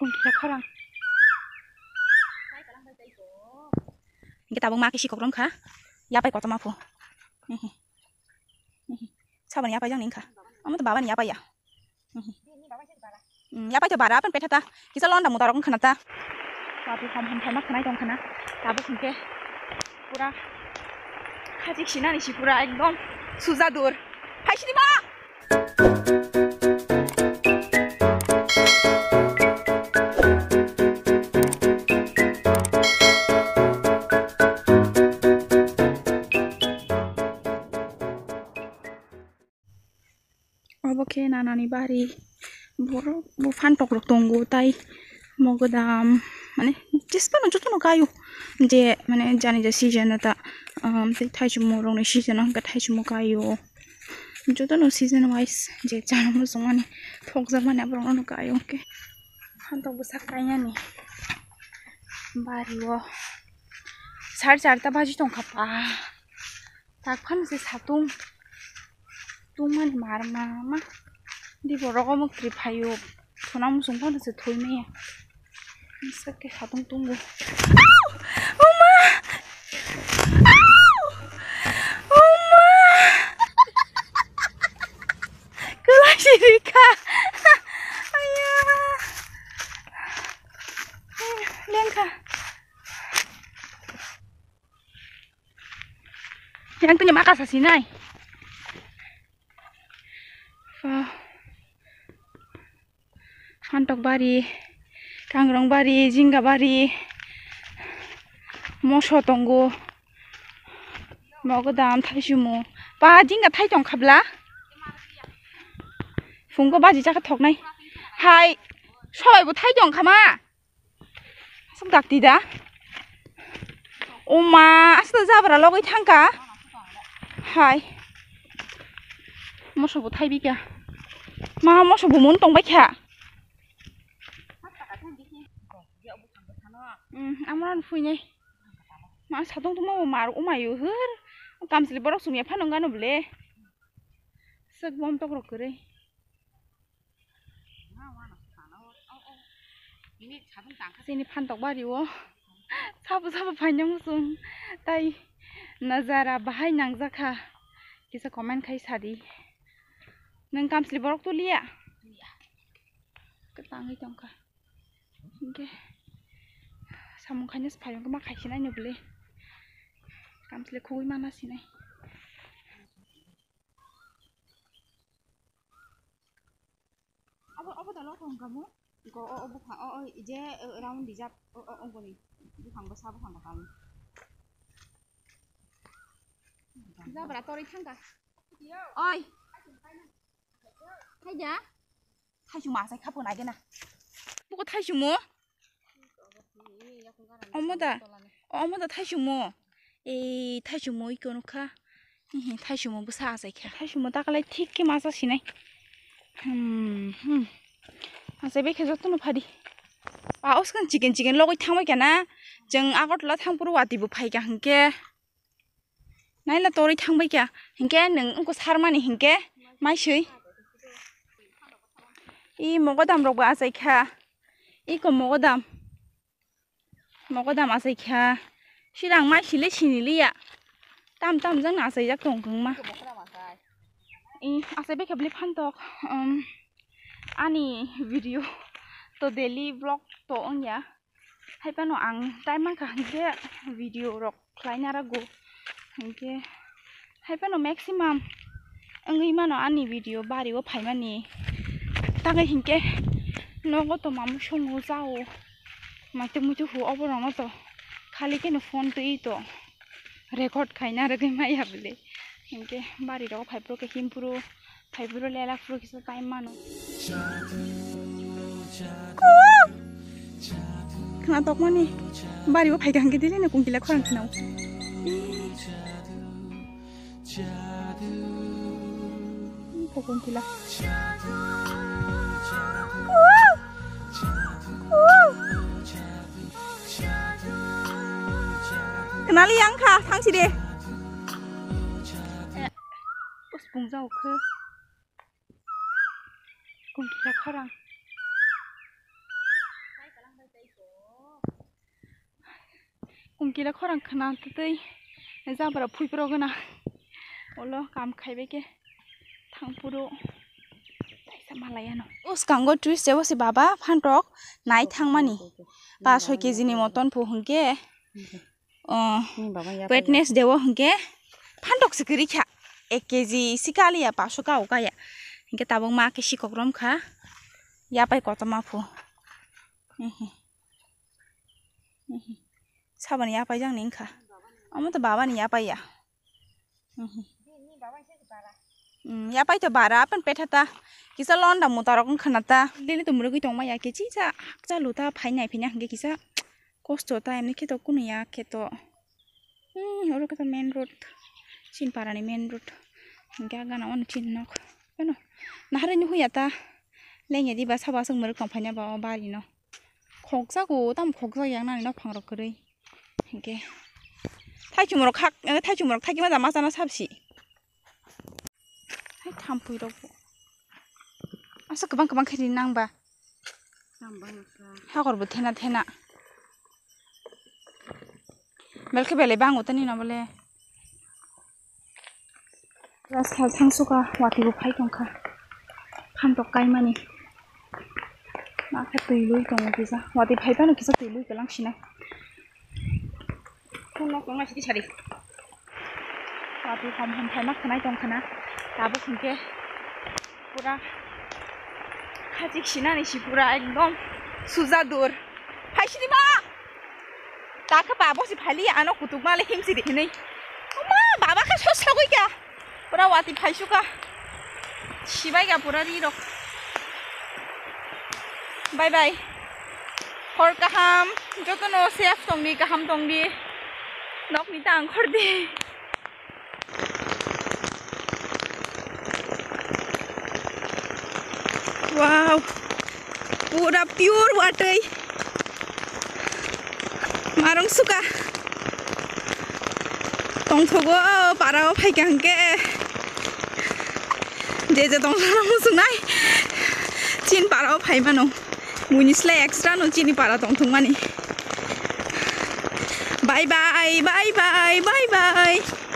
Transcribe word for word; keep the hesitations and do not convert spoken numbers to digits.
Kisa khorang. Hingke tabuk ma khe sikok rong kha. Yapai kotorma pho. Sabani yapai jang ning kha. Amo to babani yapai ya. Hmm, yapai to bara apan petha ta. Kisa londa muta rok khana ta. Tapi ham ham thai ma khanai tong khana. Tabuk hingke pura khajik sinani si pura ekdom sujadur. Hai sini ma. Obo khe nanani bari, borok bo phantok rok tongo, tai mogodam, mane, jesa no joto no kaio, je, mane, jani je season no ta, um, tei thaichung rok ni season no hwnkhe thaichung kaio, joto no season wise je chana muchung mani thokjak mani aborok no kaio hwnkhe phantok bwsak kainani bari o sar charta baji tongkha pa. Tak phano se satung tungmani mar ma ma. Di borok omo kwrwi phaio. Thuna muchung phano se thoi maya. Sak khe satung tungo. Oma! Oma! Kwlai siri kha. Aya! Lengkha. Yang tini maka sasinai. Phantok bari, kangrong bari, jinga bari, moso tongo, mogodam, thaisumu. Pa jinga thai tong khabla. Phungo baji chakha thoknai. Hai, sobai bo thai tong khama. Aswk dakti da. Oma, aswk jabra logwi thangka. Hai. Moso bo thaibi kha. Ma, moso bo mun tongbai kha. Hmm, amran phuinai. Ma, satung tungma bo mar umayu hur. Kamsli borok sumya phano ngano ble. Sik bom tok rok kwrwi. Chini phantok bari o sabo sabo phainai muchung tai najara bahai nangjakha kisa comment khai sadi. Nwng kamsli borok tuliya? Kwtangwi tongkha. Hingke samung khaina se phaiyong ma khaisinaino bwle. Kamsli khugui mana sinai. Abo, abo da lok wng kamo. Go, o, o, buphang, o, o, ije, o, round rijak, o, o, o, goni. Buphang bwsa, buphang bwkang. Jabra toroi thangka. Oi. Thaija. Thaichung ma sai khapo nai gena. Buko thaichung mo? Omo da, omo da thaichungmo. Ei, thaichungmo iko nukha. Hihi, thaichungmo bwsa achai kha. Thaichungmo dakalai thik khe masa sinai. Hmm, hmm. Achai bai khe jotono phadi. A, oskan chicken chicken logoi thangbai kha na. Chwng Agartala thangphuru watwi bo phai kha hinkhe. Naila torwi thangbai kha. Hinkhe nwng wngkho sarmani hinkhe maiswi. I mogodam rokbo achai kha. Iko mogodam. Mogodam achai kha. Sirang mai sile siniliya. Tam tam jang achaijak tong kwbangma. I achai bai khe bwlai phantok. Um, ani video to daily vlog to wngya. Hai phano ang time mankha hinkhe video rok khlaina rago. Hinkhe hai phano maximum wngwi mano ani video bari o phaimani. Tangwi hinkhe nogo to mamu songo chao. Maitu muitu hu oborogno to khali kheno phone twi to record khaina rwgwi maya bwle. Hinkhe bari rogo phaiphuru khe himpuru. Phaiphuru lela phuru kisa time mano. Khna tokmani bari bo phaikha hwnkhe dili no kungkila khorang khnao. Kungkila. Khnali yang kha thangsi de. Uspung jao khe. Kungkila khorang. Kila khorang khna tei jabra phuipro gana. Olo kam khaibai khe thangphuru taisa malai ano. O skango trees tebo se baba phantok nai thangmani. Pas soi kg ni moton phu hwnkhe, o, Ni baba ya wetness day o hwnkhe phantok se kwrwi kha. Ek kg si kaliya, paso ka o kaya. Hwnkhe tabuk ma khe sikok rom kha. Yapai kotorma phu. Hihi. Hihi. Saboni yapai jang ni wngkha. Omo to baba ni yapai ya. Hihi. Hmm, yapai to bara apan petha ta. Kisa londa muta rok wngkha na ta. Lili to murugwi tongma ya khe chisa hakcha luta phai nai phina hwnkhe kisa kosto ta, emni khe to kunu ya khe to. Hmm, oro khe to main road. Chin para ni main road. Hwnkhe aga na wano chin nok. Ano. Nahari nuhu ya ta. Lengya di ba sabo aswk muruk tong phai na ba o bari no. Khokjago, tamo khokjak yang nani nok phang rok kwrwi. Hwnkhe. Thaichung rok khak, eh, thaichung rok thagi ma jama jana sabsi. Hai thampui rok bo. Asa kwbang kwbang khe ri nang ba. Hakor bo thena thena. Belkhe belai bango tani no bole. Sal thangsuka watwi bo phai tongkha. Phantok kaimani. Ma khe twi lui tongo kisa. Watwi phai phano kisa twi lui kwlang sinai. Phone nok tongma sidi sadi. Watwi hom hom phaima khwnai tongkhana. Tabuk hinkhe pura khachik sinani si pura ekdom suja dur. Phai sidi ma! Takhe babo si phali ano kutuk male himsi di hinui. Oma baba khe sos logoi kya. Pura wati phaisu ka. Sibai ka pura ri rok. Bye bye. Hor kaham. Joto no safe tong di, kaham tong di. Nok ni tang khor di. Wow, pura pure watwi. Marung suka. Tongthogo parao phaikha hwnkhe. Je je tongthokno muchungnai. Chin parao phaimano. Buini slai extra no chini para tongthokmani. Bye bye, bye bye, bye bye.